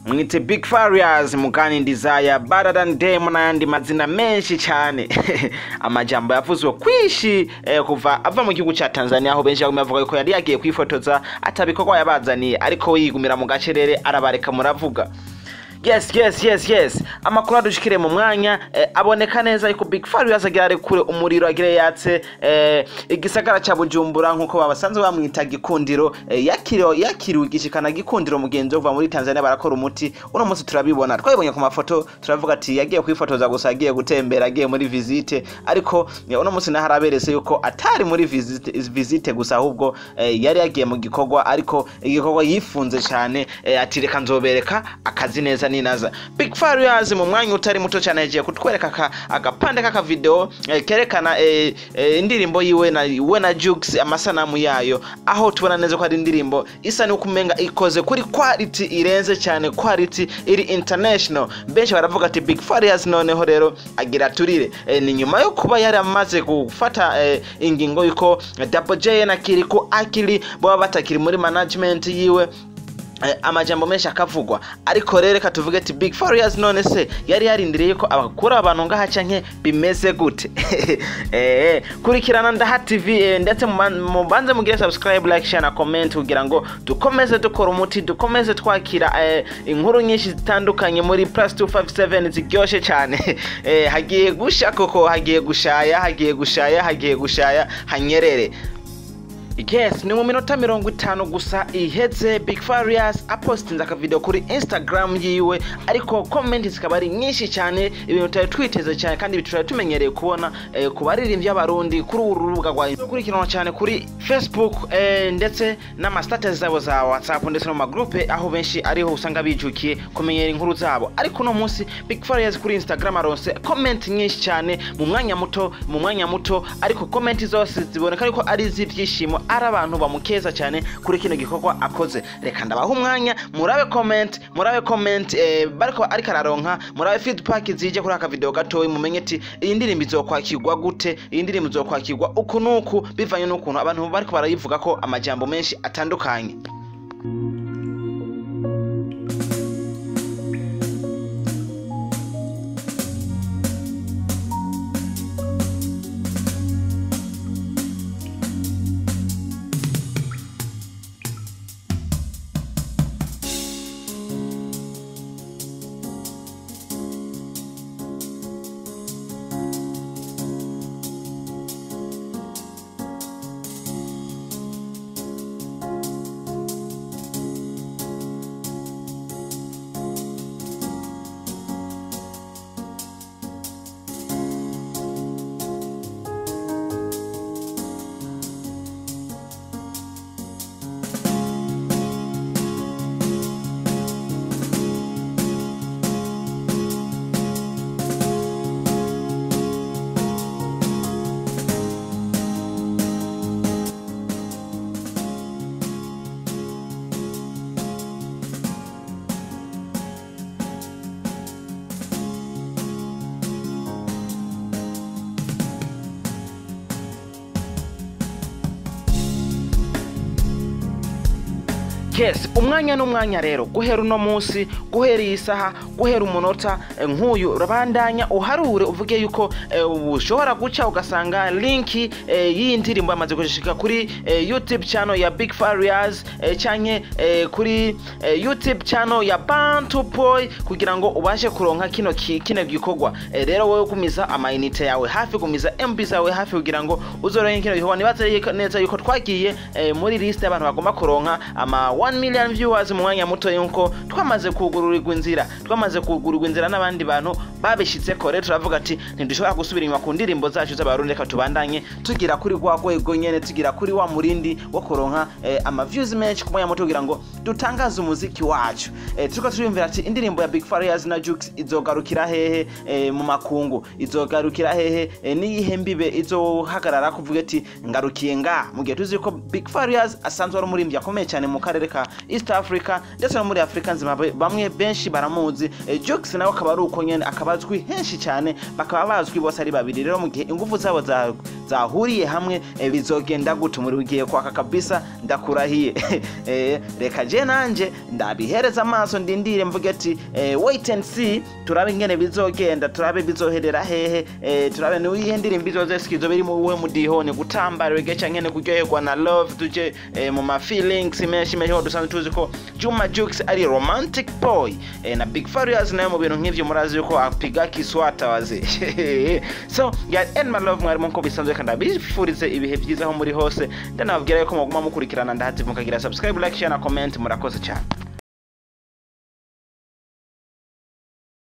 Mwite Big Farious Mugani Desire Better Than Them n'ayandi mazina menshi cyane. Amajambo yavuzwe kwishi kuva ava mu gihugu ca Tanzania, aho benshi bagumye bavuga ko yari yagiye kwifotoza atabikorwa yabazaniye, ariko we yigumira mu gacerere arabareka muravuga. Yes, amakuru adushikire mu mwanya aboneka neza yuko Big Farious agira arekure umuriro, agire yatse igisagara ca Bujumbura nkuko babasanzwe bamwita Gikundiro. Yakiriwe igishikana Gikundiro mugenzi uva muri Tanzania, barakora umuti. Uno munsi turabibona, twabibonye ku mafoto, turavuga ati yagiye kwifotoza gusa, yagiye gutembera, yagiye muri visite, ariko uno munsi naho araberetse yuko atari muri visite gusa, ahubwo yari yagiye mu gikorwa, ariko igikorwa yifunze cyane, ati reka nzobereka akazi neza ninaza. Big Farious mu mwanya utari muto cyane yagiye kutwereka agapande k'aka video kerekana indirimbo yiwe na we na Jux, amasanamu yayo, aho tubona neza ko ari indirimbo isa n'ukumenga ikoze kuri quality irenze cyane, quality iri international. Benshi baravuga ati Big Farious noneho rero agira turire. Ni nyuma yo kuba yari amaze gufata ingingo yuko Double J na Kirikou Akili baba batakiri muri management yiwe, amajambo menshi akavugwa. Ariko rero reka tuvuge ati Big Farious none se yari yarindiriye ko abakura abantu ngaha canke bimeze gute? Kurikirana Ndaha TV, ndetse mubanze mugire subscribe, like, share na comment kugira ngo dukomeze dukora umuti, dukomeze twakira inkuru nyinshi zitandukanye muri plus 257 ziryoshe cyane. Hagiye gusha koko, hagiye gushaya, hagiye gushaya, hagiye gushaya hanyerere. Yes, ni mu minota 50 gusa iheze Big Farious apostinze akavideo kuri Instagram yiwe, ariko comment zikaba ari nyinshi cyane, ibintu tutari twiteze cyane kandi tutari tumenyereye kubona ku baririmbyi b'Abarundi kuri uru rubuga rwa gukurikiranwa cyane kuri Facebook, ndetse n'ama status zabo za WhatsApp, ndetse no mu magroupe aho benshi ariho usanga bijukiye kumenyera inkuru zabo. Ariko uno munsi Big Farious kuri Instagram aronse comment nyinshi cyane mu mwanya muto, mu mwanya muto, ariko comment zose ziboneka ariko ari iz'ibyishimo, ari abantu bamukeza cyane kuri kino gikorwa akoze. Reka ndabaha umwanya murabe comment, murabe comment bariko ariko araronka, murabe feedback zije kuri aka video gatoyi, mumenye ati iyi ndirimbo izokwakirwa gute, iyi ndirimbo izokwakirwa uku nuku, bivanye n'ukuntu abantu bariko barayivuga ko amajambo menshi atandukanye. Yes, umwanya n'umwanya rero, guhera uno munsi, guhera iyi saha, guhera umunota nk'uyu, urabandanya uharure uvuge yuko ushobora guca ugasanga link y'iyi ndirimbo yamaze gushika kuri YouTube channel ya Big Farious, canke kuri YouTube channel ya Bantu Boy, kugira ngo ubashe kuronka kino gikorwa. Rero wowe gumiza amayinite yawe hafi, gumiza MB zawe hafi kugira ngo uzoronke kino gikorwa. Nibaze neza yuko twagiye muri list y'abantu bagomba kuronka ama 1 million viewers mu mwanya muto, yuko twamaze kugururirwa inzira, twamaze kugururirwa inzira n'abandi bantu babishitseko. Rero turavuga ati ntidushobora gusubira inyuma ku ndirimbo zacu z'Abarundi, reka tubandanye tugira kuri rwa rwego nyene, tugira kuri wa murindi wo kuronka ama views menshi ku mwanya muto kugira ngo dutangaze umuziki wacu. Turiko turiyumvira ati indirimbo ya Big Farious na Jux izogarukira hehe mu makungu, izogarukira hehe, niyihe mbibe izohagarara kuvuga ati ngarukiye nga, mu gihe tuzi ko Big Farious asanzwe ari umurimbyi akomeye cyane mu karere ka ka East Africa ndetse no muri Afrika nzima, bamwe benshi baramuzi. Jux nawe akaba ari uko nyene, akaba azwi henshi cyane, bakaba bazwi bose ari babiri. Rero mu gihe ingufu zabo zahuriye hamwe, bizogenda gute? Umuriro ugiye kwaka kabisa, ndakurahiye. Reka je nanje ndabihereza amaso, ndindire mvuge ati wait and see, turabe ingene bizogenda, turabe bizoherera hehe, turabe niyihe ndirimbo izoze biri mu buhe mudiho, ni gutamba reggae canke ni kuryoherwa na love, tuje mu ma feelings menshi menshi, aho dusanzwe tuzi ko Juma Jux ari romantic boy, na Big Farious nayo mu bintu nk'ivyo murazi yuko apiga kiswata waze. So yeah, and my love, mwari nkuko bisanzwe, kandi abifurize ibihe byiza aho muri hose. Ndanababwira yuko muguma mukurikirana ndahative, mukagira subscribe, like, share na comment. Murakoze cyane.